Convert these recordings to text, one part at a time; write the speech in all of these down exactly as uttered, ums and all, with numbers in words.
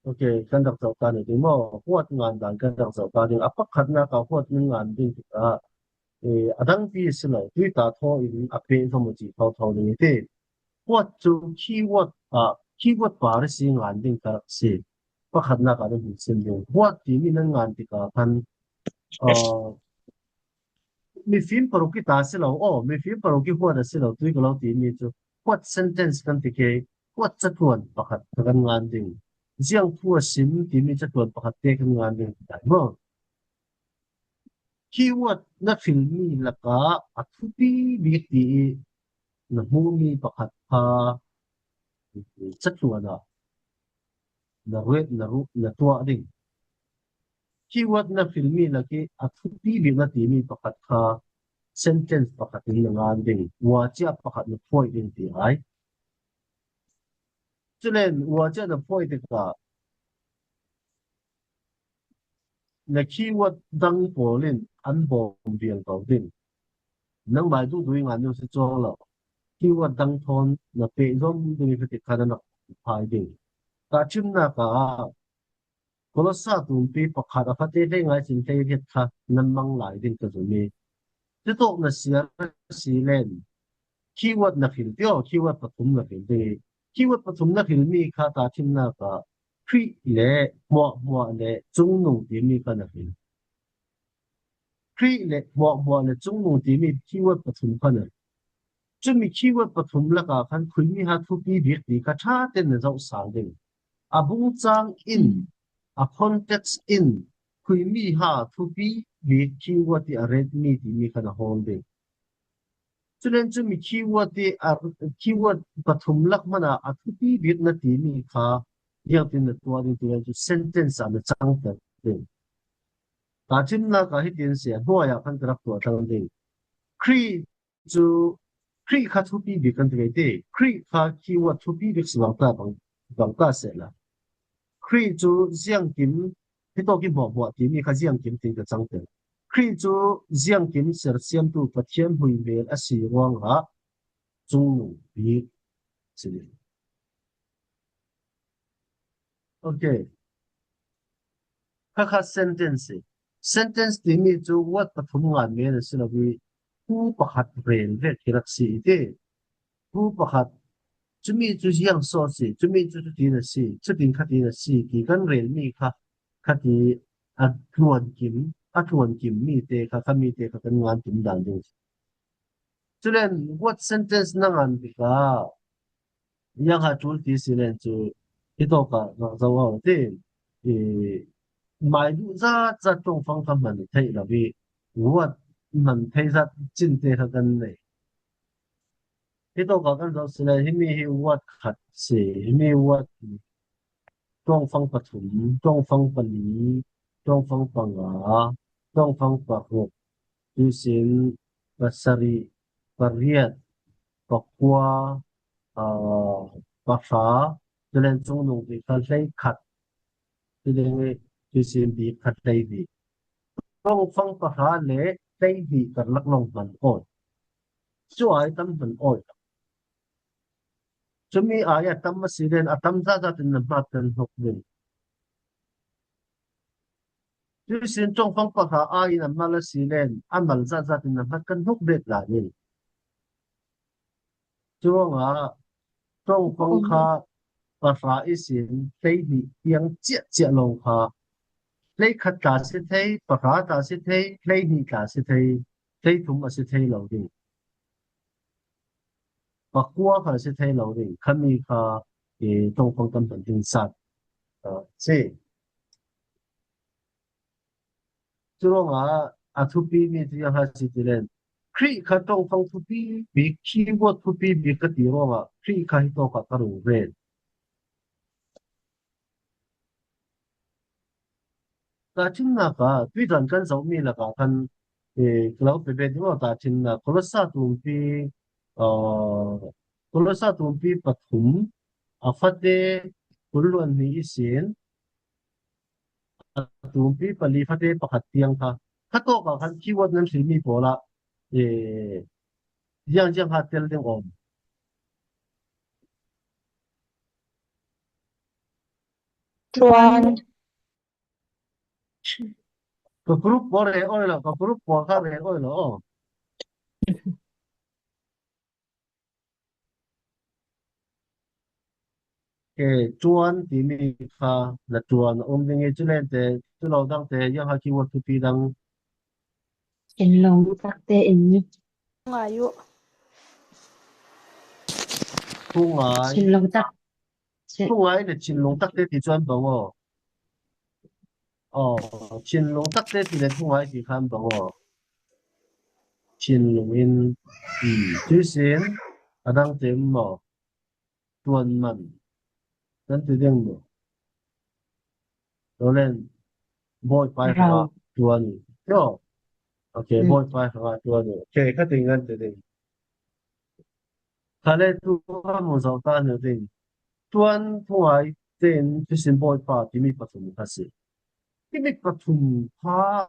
Ok, kan rak zoh ta ni ding maw? What ngan dan kan rak zoh ta ding. A pakhatnak ah what nan ngan ding tikah, eh, a dangpi a si lo, tui ta thaw in a pehzom uh cih thotho ding i ti. What cu keyword ah, keyword par ihsi ngan ding ka rak si. Pakhatnak ah nan hmuhsim ding. What timi nan ngan tikah khan, uh, mifim paruk i ta a si lo, aw, mifim paruk i what a si lo, tui ka lo timi cu what sentence kan ti ke, what catluan pakhat kha kan ngan ding. Ziang thu a sim timi catluan pakhat te kan ngan ding ti lai maw? Keyword na hrilmi lakah a thupi bik ti i na hmuhmi pakhat kha catluan ah na ruat, na ruh, na tuah ding. Keyword na hrilmi lak i a thupi bik na timi pakhat kha sentence pakhat in na ngan ding. Uacia pakhat na phuai ding ti ai. Culen uacia na phuai tikah na keyword dang pawl in an bawm vial ko ding. Nangmai duhdui ngan ding si cuang lo. Keyword dang thawn na pehzom ding i ka ti kha na rak phai ding. Tahṭhimnak ah Kolosa tumpi pakhat a fate hleinga cin hleiriat kha nan mang lai ding ka zum i, cutawk na siar si len keyword na hril ti aw, keyword pathum na hril ding i, keyword pathum na hrilmi kha tahṭhimnak ah Khrih le hmuahhmuah le cungnung timi kha na hril. Khrih le hmuahhmuah le cungnung timi keyword pathum kha na hril. Cumi keyword pathum lakah khan khuimi ha thupi bik ti kha ṭha tein na zoh sal ding. A bungcang in, a context in, khuimi ha thupi bik keyword i a retmi timi kha na hawl ding. Culen cumi keyword i a, keyword pathum lak hmanah a thupi bik na timi kha ziangtin na tuah ding ti cu sentence ah na cangter ding. Tahṭhimnak ah hitin si a, hnuai ah khan ka rak tuah thlang ding. Khrih cu Khrih kha thupi bik kan ti ve ti. Khrih kha keyword thupi bik si bangta bang, bangta sehla. Khrih cu ziangkim, hitawk i hmuahhmuah timi kha ziangkim tin ka cangter. Khrih cu ziangkim sersiamtu Pathian hmuihmel a si ruangah cungnung bik si ding. Ok. Khakha sentence si. Sentence timi cu word pathum ngan men a si lo i, thu pakhat rel vek hi rak si i ti. Thu pakhat, cumi cu ziang so si, cumi cu cutin a si, cutin khatin a si, ti kan relmi kha, khati a tluankim, a tluankim mi te kha, khami te kha kan ngan tum dan ding. Culen, what sentence na ngan tikah, yang ha tul ti si len cu, hitawk ah rak zoh aw ti, i, mai duh zat zat ṭongfang kha hman theih lo i, what hman thei zat cin te kha kan nei. Hitawk ah kan zoh si len, himi hi what khat si, himi what ṭongfang pathum, ṭongfang pali, ṭongfang panga, ṭongfang paruk, tuisin pasarih, pariat, pakua, aa, pahra, tulen cungnung ti kha hleikhat, tulen tuisin bik kha hleihnih. Ṭongfang pahra le hleihnih karlak lawng hman aw. Cu ai tam hman aw. Cumi ai a tam a si len a tam zazat in na hmat kan hnuk ding. Tuisin ṭongfang pahra ai in a mal a si len a mal zazat in na hmat kan hnuk bet lai ding. Curuangah ṭongfang kha pahra ihsin hleihnih tiang ciahciah lawng kha hleikhat tla si thei, pahra tla si thei, hleihnih tla si thei, hleithum a si thei lo ding. Pakua kha a si thei lo ding. Khami kha, eh, ṭongfang kan hman ding zat, ah, si. Curuangah a thupi mi cu ziang ha si ti len, Khrih kha ṭongfang thupi bik, keyword thupi bik ka ti ruangah Khrih kha hitawk ah ka rung ven. Tahṭhimnak ah tuitan kan zohmi lakah khan, eh, ka lo pe bet ding aw, tahṭhimnak Kolosa tumpi, ah, Kolosa tumpi pathum a fate kul luan hnih ihsin a tumpi pali fate pakhat tiang kha, khatawk ah khan keyword nan hrilmi pawl ah, eh, ziangziang ha tel ding awm. Tuan. Ka group pawl re oi lo, ka group pawl kha re oi lo. Ke tuan timi kha na tuan a um ding i, cu len te, cu lo dang te, yang ha keyword thupi dang. Thinlung takte in. Ngai uh. Thungai. Thinlung tak. Thungai le thinlung takte ti cuan bang aw. Aw, thinlung takte ti le thungai ti khan bang aw. Thinlung in, um, tuisin a dang te maw. Tuan man. Kan ti ding maw. Lo len. Bawipai hrangah tuan. Yo. Okay, bawipai hrangah tuan. Okay, kha ti ngan ti ding. Kha le tu kha mu zau ta ni ding. Tuan thungai tein tuisin bawipa timi pathum kha si. Timi pathum kha.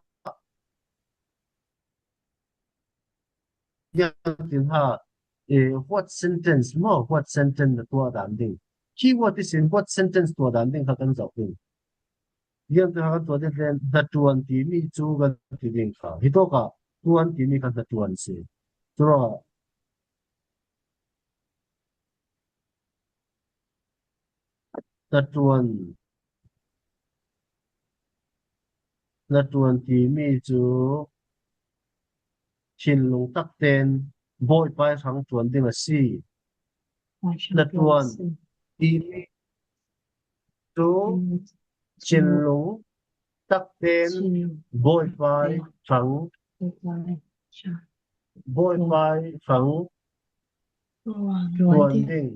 Yang tin ha, eh, what sentence maw, what sentence na tuah dan ding. Keyword i sin what sentence tuah dan ding kha kan zoh ding. Yang tin ha kan tuah ding len, na tuan timi cu kan ti ding kha. Hi tawk ah tuan timi kha na tuan si. Curawh na tuan, na tuan timi cu thinlung takten bawipai hrang tuan ding a si. Na tuan timi cu thinlung takten bawipai hrang, bawipai hrang tuan ding,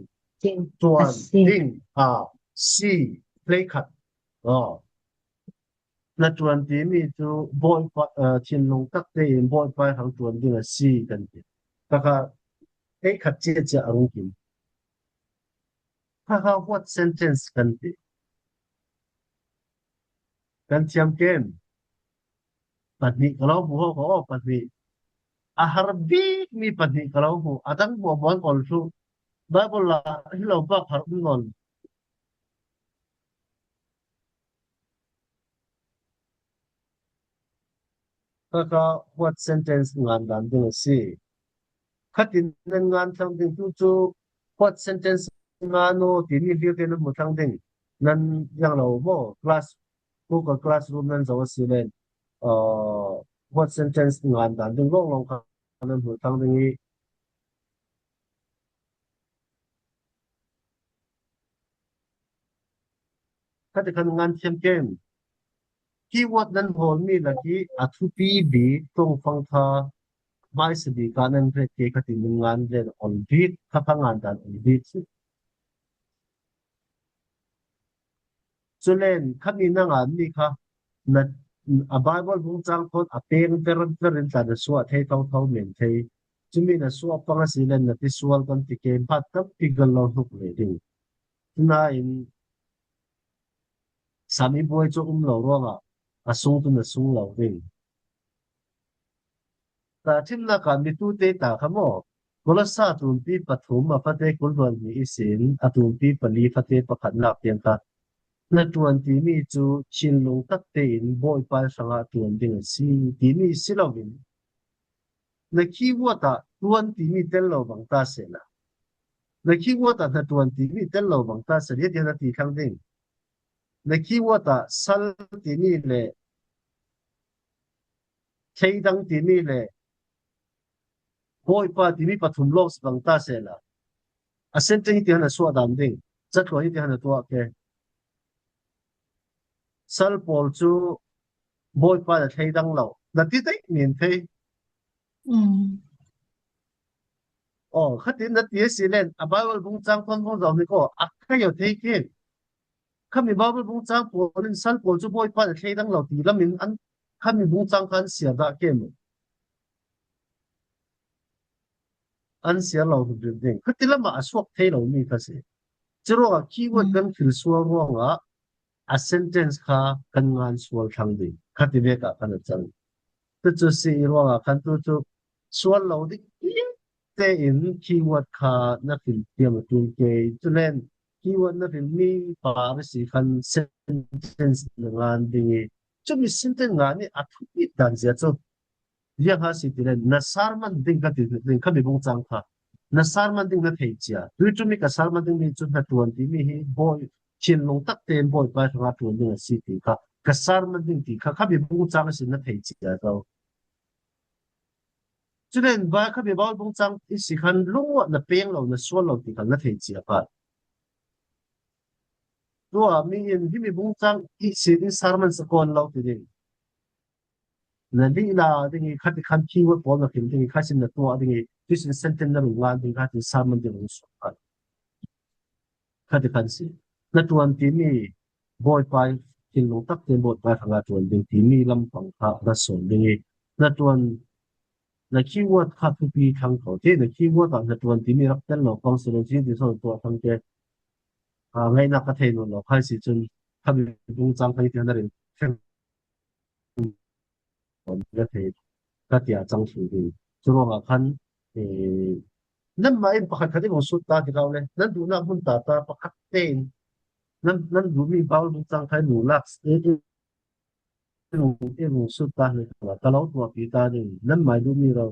tuan ding a si. Hleikhat. Aw. Na tuan timi cu bawipa, eh, thinlung takte in bawipai hrang tuan ding a si kan ti. Kha kha hleikhat ciacia a rung kim. Kha kha what sentence kan ti. Kan thiam kem. Pahnih ka lo hmu ho ka aw, pahnih. A har bik mi pahnih ka lo hmu. A dang buahbuah an ol thluh. Bible ah hi lo bak har um nawn. Kha kha what sentence ngan dan ding a si. Khatin nan ngan thlang ding tu cu what sentence ngan aw timi hlir te nan hmu thlang ding. Nan yang lo maw, class, Google Classroom nan zoh a si len, uh, what sentence ngan dan ding lawnglawng kha nan hmu thlang ding i. Kha ti khan ngan thiam kem. Keyword nan hawlmi lak i a thupi bik tlawngfang kha hmaisa bik ah nan ret ke kha ti nan ngan len ol bik kha kha ngan dan ol bik si. Cu len khami na nganmi kha na, a Bible bungcang thawn a peng verver in tla na suah thei thotho men thei. Cumi na suah pang a si len na ti sual kan ti ke, hmat tampi kan lo hnuk ve ding. Tunain sami buai cu um lo ruangah a sung tu na sung lo ding. Tahṭhimnak ah mitute ta kha maw? Kolosa a tumpi pathum a fate kul hluan hnih ihsin a tumpi pali fate pakhatnak tiang kha na tuan timi cu thinlung takte in Bawipa hrangah tuan ding a si timi si loin na keyword ah tuan timi tel lo bang ta sehla, na keyword ah na tuan timi tel lo bang ta sehla, tiah na ti thlang ding. Na keyword ah sal timi le thleidang timi le Bawipa timi pathum lawng si bang ta sehla, a sentence hi tihan a suah dan ding, cathluai hi tihan a tuah ke. Sal pawl cu Bawipa le thleidang lo na ti daih men thei. Aw, khatin na ti a si len a Bible bungcang thawn hong zoh hnik aw, a khai aw thei ke. Khami Bible bungcang pawl in sal pawl cu Bawipa le thleidang lo ti lamin an, khami bungcang kha an siar dah ke maw? An siar lo hrimhrim ding. Khati lamah a suak thei lomi kha si. Curuangah keyword kan khil sual ruangah a sentence kha kan ngan sual thlang ding. Khati vek ah kan a cang. Cucu si i ruangah khan tu cu sual lo dik tein keyword kha na khil thiam a ṭul ke. Culen keyword na hril mi par a si khan sentence na ngan ding i, chumi sentence ngan i a thupi dan zia chu. Ziang ha si ti le, na sermon ding ka ti ding, kha mi bung chang kha. Na sermon ding na thei chia. Tui chumi ka sermon ding mi chu na tuan ti mi hi, Bawi, thinlung tak te Bawipa hrang a tuan ding a si ti kha. Ka sermon ding ti kha, kha mi bung chang a si na thei chia tau. Chule, ba kha mi Bawi bung chang i si khan lungua na peng lo, na sual lo ti khan na thei chia kha. Tua mi in hi mi bung chang i si ding sermon sa kon lo ti ding. Na lih la ding i khat i khan keyword pawl na hril ding i kha sin na tua ding i, tu sin sentence na rung ngan ding kha ti sermon ding rung suak kha. Kha ti khan si. Na tuan ti mi Bawipa i thinlung tak te Bawipa hrang a tuan ding ti mi lampang kha na sual ding i. Na tuan, na keyword kha thupi thang kho te, na keyword a na tuan ti mi rak tel lo pang si lo ti ti so tua thang te. A, ngaina ka thei lo lo kha si chun kha mi bung chang kha i ti na rin. Ka thei, ka tia chang su ding. Churuangah khan, eh, nanmah in pakhat khat i vung sut ta ti kau le, nan duhna hmun ta ta pakhat tein, nan, nan duh mi Bawi bung chang kha i vung lak, eh, eh, i vung, i vung sut ta hi kha, ka lo tuah pi ta ding, nanmah i duh mi lo.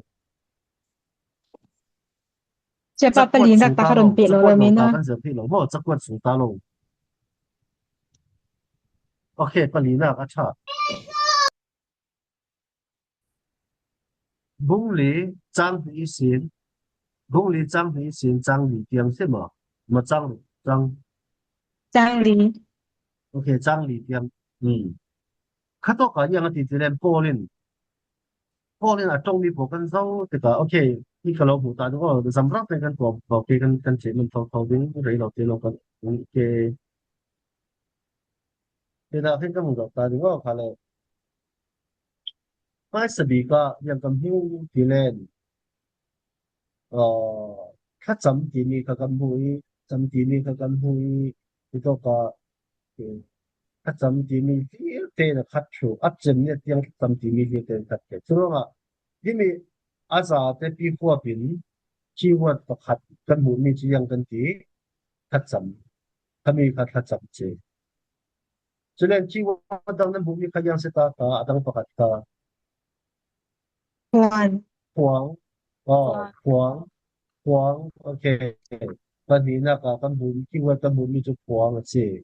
Siapa pali nak ta kha run peh lo lo mi na. Kan zam peh lo, mo, cakuat sung ta lo. Okay, pali nak a tha. Bung li chang hnih i sin, bung li chang hnih i sin, chang li tiang si ma, ma chang, chang. Chang li. Okay, chang li tiang. Hmm. Kha tawk a iang a ti ti lem Paul in. Paul in a tong mi pawl kan zo te ka, okay, i ka lo hmu ta ding, oh, zamrang te kan tua, okay, kan, kan che man tho tho ding, rei lo te lo kan, okay. Te na khin kan hmu ta ding, oh, kha le. Hmaisa bik ah iang kan hmu ti len, ah, thlacham timi kha kan hmu i, cham timi kha kan hmu i, hitawk ah, eh, thlacham timi vialte na khat thu, a cem ni a tiang thlacham timi vialte na khat thu. Churuangah, himi a zate pi huap in keyword pakhat kan hmuh mi cu iang kan ti, thlacham. Khami kha thlacham ci. Culen keyword dang nan hmuh mi kha iang si ta kha, a dang pakhat kha. Puan. Puang. Oh, puang. Puang. Puang. Okay. Pahnihnak ah kan hmuh, keyword kan hmuh mi cu puang a si.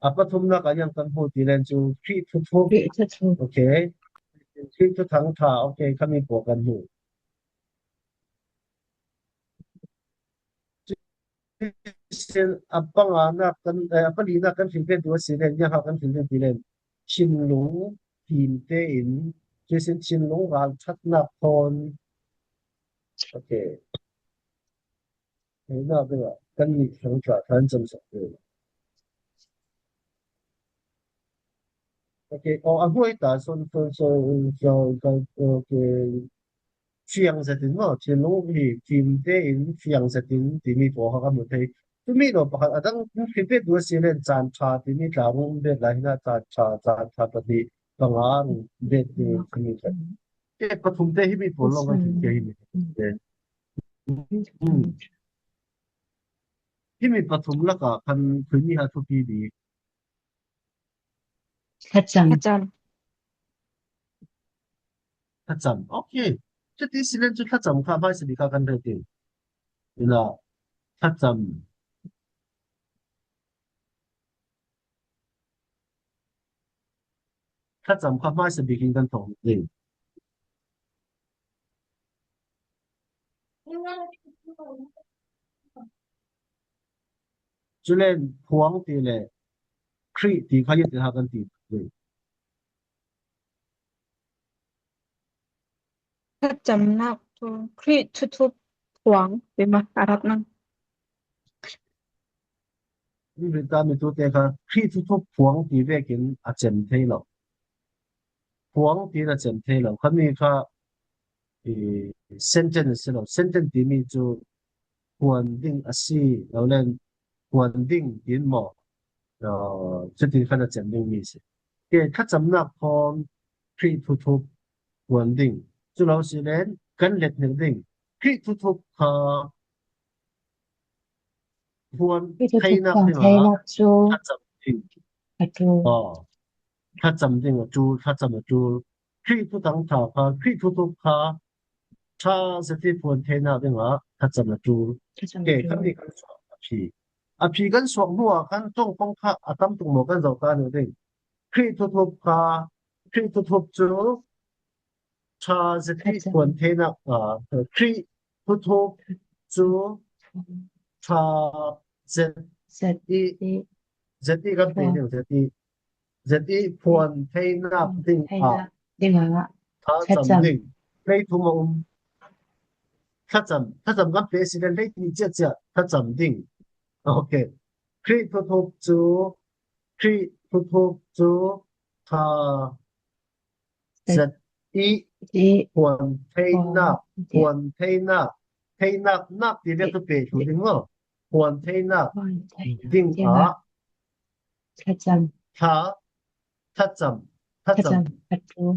A pathumnak ah iang kan hmuh ti len cu Khrih thuthup. Khrih thuthup. Okay. Khrih thuthang ṭha. Okay. Khami pawl kan hmuh. Sin a panganak kan, eh, a palinak kan hrilhfian tu a si len, iang ha kan hrilhfian ti len, thinlung fim tein, cuisin thinlung ralṭhatnak thawn. Okay. Eina bengah kan nih thangṭha khan camsak ve. Okay, oh, a hnuai ta sawn, sawn, sawn, sawn, sawn, okay. Fiang zetin maw, thinlung hi fim tein fiang zetin timi pawl kha ka hmu thei. Tumi lo pakhat a dang hrilhfian tu a si len caan ṭha timi tla rung bet lai hinah caan ṭha, caan ṭha pahnih panga rung bet ding timi khat. Ke pathum te himi pawl lawng kan hrilh ke himi. Himi pathum lakah khan khuimi ha thupi bik. Thlacam. Thlacam. Thlacam. Okay. Cuti si len cu thlacam kha hmaisa bik kha kan rel ding. Ina, thlacam. Thlacam kha hmaisa bik in kan thawh ding. Culen phuang ti le Khrih ti kha iate ha kan ti ding. Thlacamnak thu, Khrih thuthup phuang, ti ma a rak nang. Rita mi tu te kha Khrih thuthup phuang ti vekin a cem thei lo. Phuang ti a cem thei lo. Khami kha i sentence si lo. Sentence timi cu phuan ding a si lo len phuan ding tin maw? Cutin khan a cem ding mi si. Ke thlacamnak thawn Khrih thuthup phuan ding. Cu lo si len kan let hnik ding. Khrih thuthup kha phuan theinak dingah thlacam ding. A ṭul. Aw, thlacam ding a ṭul, thlacam a ṭul. Khrih thutang ṭha kha, Khrih thuthup kha ṭha zet i phuan theinak dingah thlacam a ṭul. Thlacam a ṭul. Khami kan suak a phi. A phi kan suak hnuah khan ṭawng kong kha a tam tuk maw kan zoh ta ni ding. Khrih thuthup kha, Khrih thuthup cu ṭha zet i phuan theinak, ah, Khrih thuthup cu ṭha zet i, zet i kan pe ding, zet i, zet i phuan theinak dingah thlacam ding. Hleithum a um. Thlacam, thlacam kan pe si le hleithum ciahciah thlacam ding. Okay. Khrih thuthup cu, Khrih thuthup cu ṭha zet i phuan theinak, phuan theinak, theinak nak ti le tu pe thlu ding maw? Phuan theinak dingah thlacam, thlacam, thlacam a ṭul.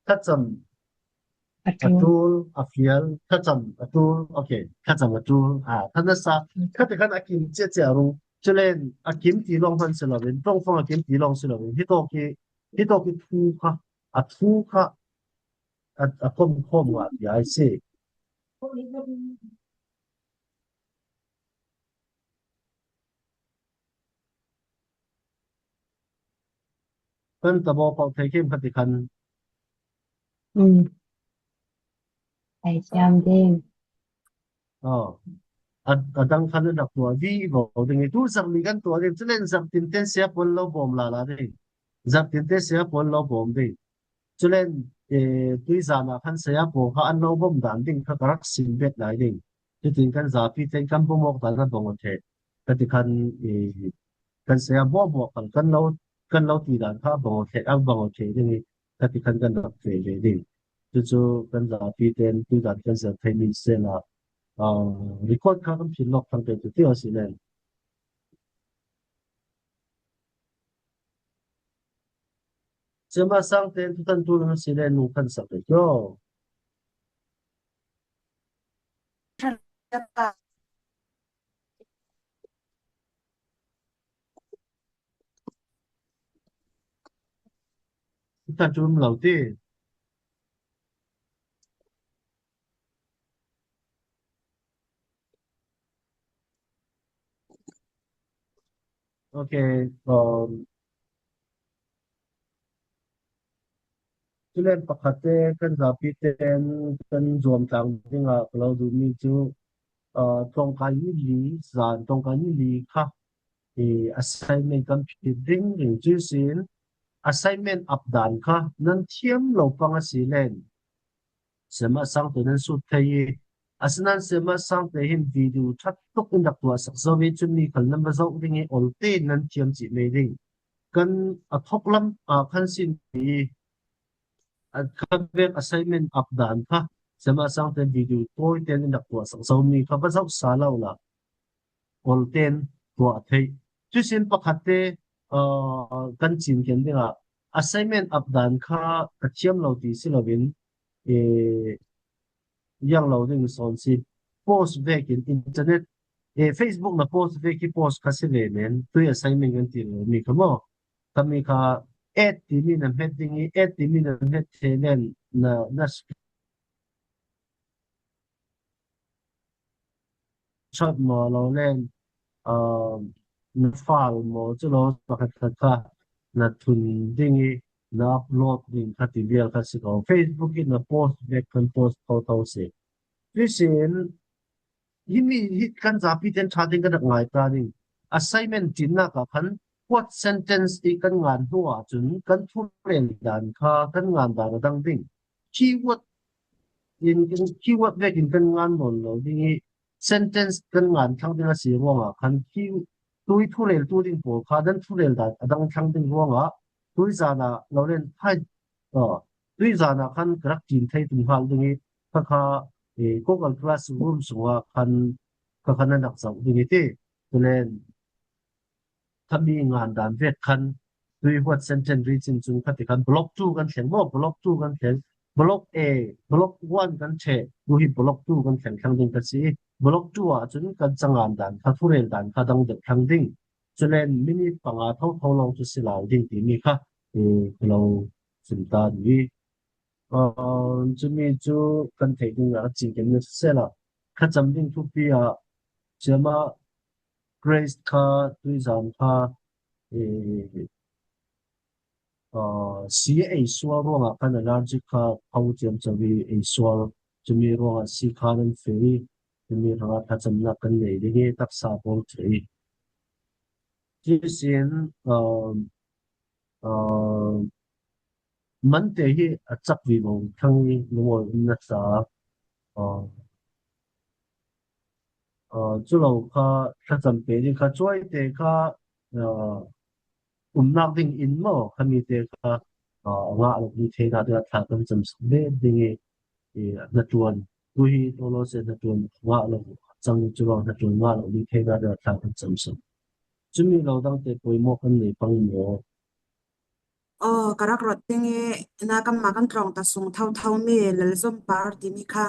Thlacam a ṭul, a fial, thlacam a ṭul, okay, thlacam a ṭul. Ah, kha nasa, khati khan a kim ciahciah rung. Culen a kim ti lawng hman si loin, ṭawngfang a kim ti lawng si loin, hitawk i, hitawk i thu kha, a thu kha, a, a komkhawm ngah ti a si. Kan tabo pau thei kim khati khan. Um. Ai siam ding. Aw. A, a dang khan a rak tuah vivo ding i. Tu zarh li kan tuah ding. Culen zarh tin ten sia puan lo bawm lala ding. Zarh tin ten sia puan lo bawm ding. Culen, eh, tuizan ah khan saya pawl kha an lo bawm dan ding kha ka rak sim bet lai ding. Cutin kan zapi ten kan bawm awk dan a bang aw ṭheh. Kati khan, eh, kan saya bawm awk kan, kan lo, kan lo ti dan kha a bang aw ṭheh, a bang aw ṭheh ding i kati khan kan rak ve ve ding. Cucu kan zapi ten tuizan kan zel thei mi sela, ah, record kha kan philh lawk thang te tu ti aw si len. Siama sang ten thutan tu lam si le nu kan sak le kyo. Thutan tu lam lo ti. Okay, um, culen pakhat te kan zapi ten kan zuam tlang dingah ka lo duhmi cu, uh, tlawngkai ni li zan, tlawngkai ni li kha i assignment kan phit ringring cu sin assignment ap dan kha nan thiam lo pang a si len Siama Sangte nan sut thei i, asinain Siama Sangte hin video ṭha tuk in rak tuahsak zo i, cun ni khal nan va zoh ding i, olte nan thiam cih mei ding. Kan a thawk lam ah khan sin i, a kha vek assignment ap dan kha Siama Sangte video tawi tein in rak tuahsak zomi kha va zoh sa lo la. Olte in tuah theih. Cusin pakhat te, aa, kan cinken dingah assignment ap dan kha ka thiam lo ti si loin, ee, yang lo ding sawn si. Post vekin internet, ee, Facebook na post vek hi post kha si ve men, tui assignment kan ti lo mi kha maw? Kha mi kha et timi na hmet ding i, et timi na hmet theih len na, na ṭhat maw lo len, aa, na file maw cu lo pakhat khat kha na thun ding i na upload ding kha ti vial kha si ko. Facebook i na post vek kan post thotho si. Cuisin himi hi kan zapi ten ṭha ding kan rak ngai ta ding. Assignment ṭinnak ah khan what sentence i kan ngan hnu ahcun kan thurel dan kha kan ngan dan a dang ding. Keyword in, keyword vekin kan ngan nawn lo ding i sentence kan ngan thlang ding a si ruangah khan khi tui thureltu ding pawl kha nan thurel dan a dang thlang ding ruangah tuizan ah lo len hai, aw, tuizan ah khan ka rak ṭin thei tum hal ding i kha kha, eh, Google Classroom sungah khan kha kha nan rak zoh ding i ti. Tulen khami ngan dan vek khan tui what sentence ri cin cun khati khan block two kan thleng maw, block two kan thleng, block A, block one kan ṭheh, tu hi block two kan thleng thlang ding ka si. Block two ah cun kan cangan dan kha, thurel dan kha dang deuh thlang ding. Culen minute panga thotho lawng cu si lai ding timi kha, eh, ka lo sim ta duh i, ah, cumi cu kan theih ding ah a cinken ning sisehla, thlacam ding thupi ah, siama Grace kha tuizan kha, eh, aa, si a ei sual ruangah khan allergic kha pho ciamco i ei sual. Cumi ruangah si kha nan feh i, cumi hrangah thlacamnak kan nei ding i taksa pawl ṭha i. Cuihsin, aa, aa, mante hi a cak vivo thlang i lungawi um na tla, aa, Aa, cu lo kha thlacam pe ding kha cuaite kha, aa, umnak ding in maw, khami te kha, aa, a ngah lo ding theinak dingah thla kan camsak ve ding i, i, hnaṭuan, tu hi tawlawse hnaṭuan a ngah lo, a cang cu lo hnaṭuan ngah lo ding theinak dingah thla kan camsak. Cumi lo dangte pawimawh kan nei pang maw? Aw, ka rak ruat ding i, na kanmah kan tlawng ta sung thotho mi Lalzom Par timi kha,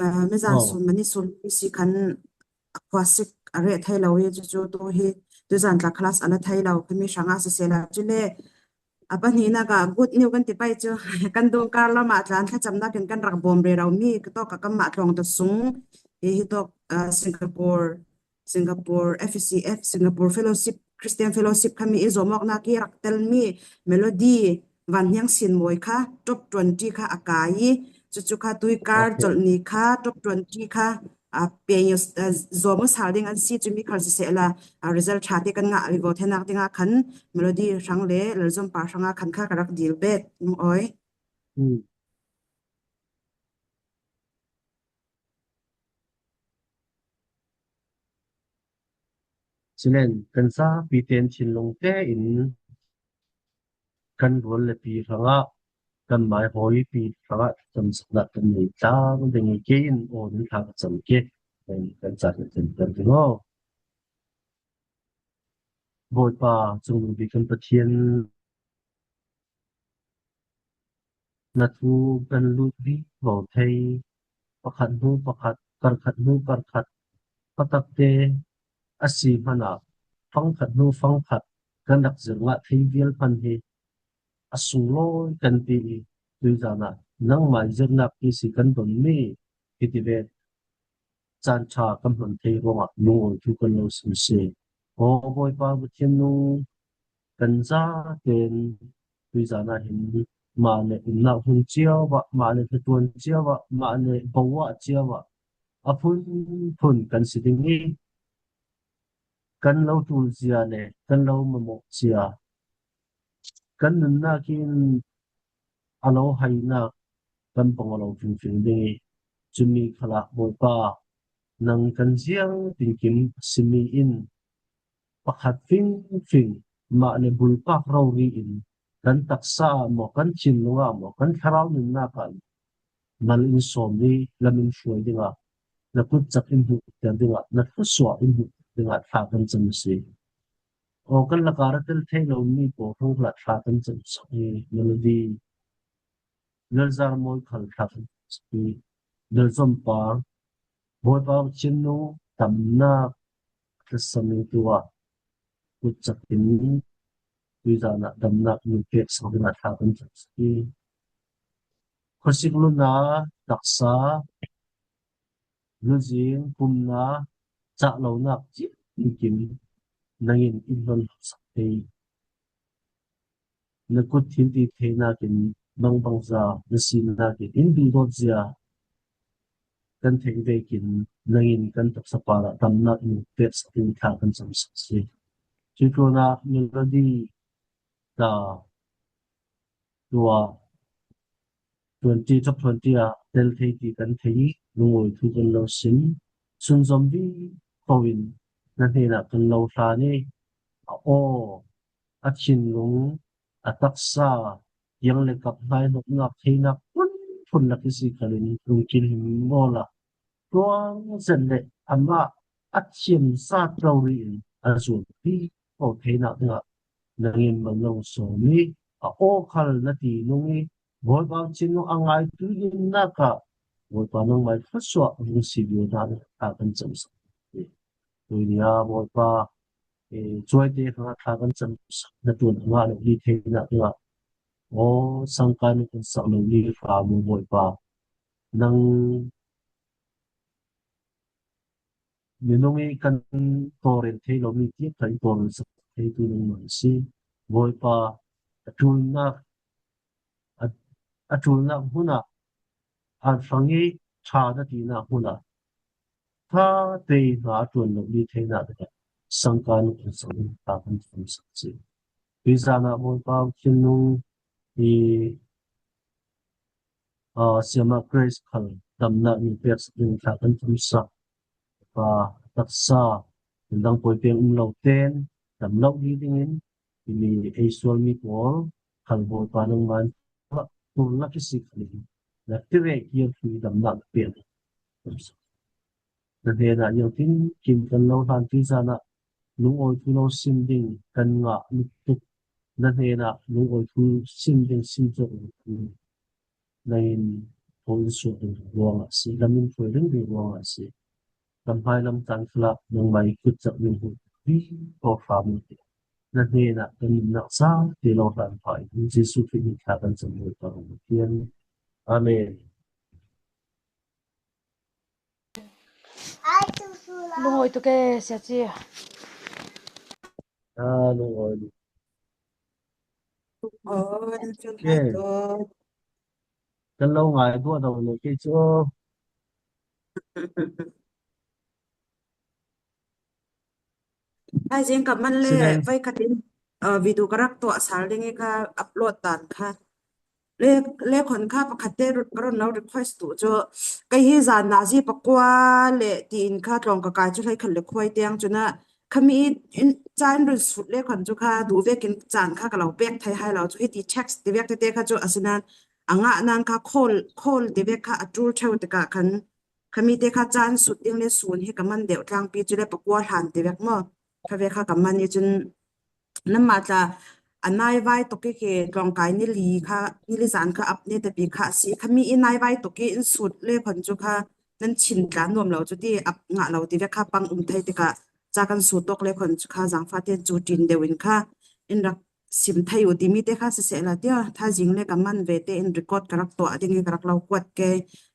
ah, mizan sun mani sun mi si khan a khuasik a reh thei lo i, cucu tu hi tuizan tla class a la thei lo, khami hrangah sisehla, cule a pahnihnak ah good news kan ti pei cu, kan dungkar lam ah tlan thlacamnak in kan rak bawm rero mi ka tawk a kanmah tlawng ta sung i hi tawk, ah, Singapore Singapore F E C F, Singapore Fellowship, Christian Fellowship khami i zawmawknak i rak telmi Melody Van Hniang Sin Mawi kha top twenty kha a kai i, cucu kha tuikar colh ni kha top twenty kha, a, peng, a, zawm aw sal ding an si, cumi khal sisehla, a, result ṭha te kan ngah vivo theinak dingah khan Melody hrang le Lalzom Par hrangah khan kha ka rak dil bet, Nung Awi. Silen kan zapi ten thinlung tein kan rual le pi hrangah, kan mai hawi pi hrangah thlacamsaknak kan nei tlang ding i, kei in aw nan thla ka cam ke, kan, kan caan kan cam kan ti maw? Bawipa, cungbi kan Pathian, na thu kan lut vivo thei, pakhat hnu pakhat, kar khat hnu kar khat, patakte a si hmanah fangkhat hnu fangkhat kan rak zir ngah thei vial hman hi a sunglawi kan ti i, tuizan ah nangmah i zirnak hi si kan donmi hi ti ve. Caan ṭha kan hman thei ruangah lungawi thu kan lo sim si. Aw Bawipa Pathian nung, kan zaten tuizan ah hin mah le umnak hmun cio ah, mah le hnaṭuan cio ah, mah le bo ah cio ah a phunphun kan si ding i, kan lo ṭul zia le kan lo mamawh zia, kan nunnak in a lo hainak kan pang aw lo fingfing ding i, cumi khalah Bawipa, nang kan ziang tinkim a simi in pakhat fingfing mah le bulpak rori in kan taksa ah maw, kan thinlung ah maw, kan thlarau nunnak ah mal in sawm i lam in hruai dingah, na kut cak in hmuhter dingah, na thluasuah in hmuhter dingah thla kan cam a si. Aw, kan lakah a tel thei lomi pawl hrawng hlah thla kan cam sak i, Melody, Lalzar Mawi khal thla kan cam sak i, Lalzom Par, Bawipa Pathian nung damnak tlasam in tu ah kut cak in tuizan ah damnak in pek sak dingah thla kan cam sak i, khuasik luna taksa, luzing, pumna, cah lonak cih tinkim nangin in hlon sak thei. Na kut thil ti theinak in bangbangza na sinak in in duhdawt zia kan theih vekin nangin kan taksa parah damnak in pek sak in thla kan cam sak si. Cuih tluanah Melody ta tuah twenty, top twenty ah tel thei ti kan thei i, lungawi thu kan lo sim. Sunzom vivo in na hnenah kan lo hlan i, a aw, a thinlung, a taksa, tiang le kap hnaihnopnak theinak phunphun lak i si khalin lungkil him awla, tuang zet le amah a thiam zat rori in a zuampi ko theinak dingah nangin man lo sawm i, a aw khal na ti nung i, Bawipa Pathian nung a ngaitu nunnak ah Bawipa nangmah i khuasuah lungsim viau dan a thla kan camsak. Tunia Bawipa, eh, cuaite khang a thla kan camsak na tuan a ngah lo li theihna dingah, aw, sangka nu kan sak lo li hram u Bawipa, nang minung i kan tawlrel thei lo mi tiang kha i tawlrel sak theitu nangmah a si. Bawipa, a ṭulnak, a, a ṭulnak hunah a hrang i ṭha na tinak hunah ṭha tei hna a ṭuan lo li theihna dingah sangka nu kan sak in thla kan camsak si. Tuizan ah Bawipa u Khin Nung i, aa, Siama Grace khal damnak min pek sak ding thla kan camsak. Pa, taksa, dang pawi peng um lo ten dam lo li dingin, himi ei sual mi pawl khal Bawipa nangman tur lak i si khalin na tirek kir thu damnak na pek. Na hnenah iangtin kim kan lo hlan tuizan ah lungawi thu lo sim ding kan ngah lutuk. Na hnenah lungawi thu sim ding sim cawk lo thu na in thaw in suak ding ruangah si, lam in thawi ding ruangah si. Kan hmailam tan khalah nangmah i kut cak ding hmuh pi ko hram na hnenah kan nunnak sa te lo hlan pha in Jesuh Khrih min thla kan cam Bawipa kan Pathian. Amen. Lungawi tuk e, Sia Ci. Ah, lungawi. Lungawi, lungawi. Kan lo ngai duah deuh lo kei cu. Thaizing ka man le, vai khat in, uh, video ka rak tuah sal ding i ka upload dan kha. Le, le khon kha pakhat te ka run lo request tu cu, kei hi zan nazi pakua le tiin kha tlawng ka kai cu hlei khat le khuai tiang cu na, khami in, in, ca in run sut le khon cu kha duh vekin caan kha ka lo pek thei hai lo cu hiti text ti vek tete kha cu a si nan a ngah nan kha call, call ti vek kha a ṭul ṭheu tikah khan khami te kha caan sut ding le sun hi ka man deuh tlangpi cu le pakua hlan ti vek maw? Kha vek kha ka man i cun nanmah tla a naivai tuk i khi tlawngkai nili kha, nili zan kha ap ne tapi kha a si. Khami i naivai tuk i in sut le khon cu kha nan chin tla nuam lo cu ti ap ngah lo ti vek kha pang um thei tikah ca kan sut tawk le khon cu kha zangfah te cu ṭin deuh in kha in rak sim thei u timi te kha siseh la tiah thaizing le ka man ve te in record ka rak tuah ding i ka rak lo kuat ke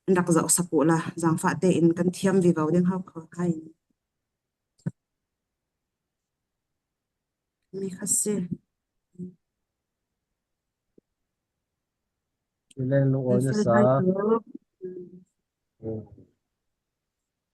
in rak zoh sak u la zangfah te in kan thiam vivo ding hau kho hai. Mi kha si. Len lungawi na sa.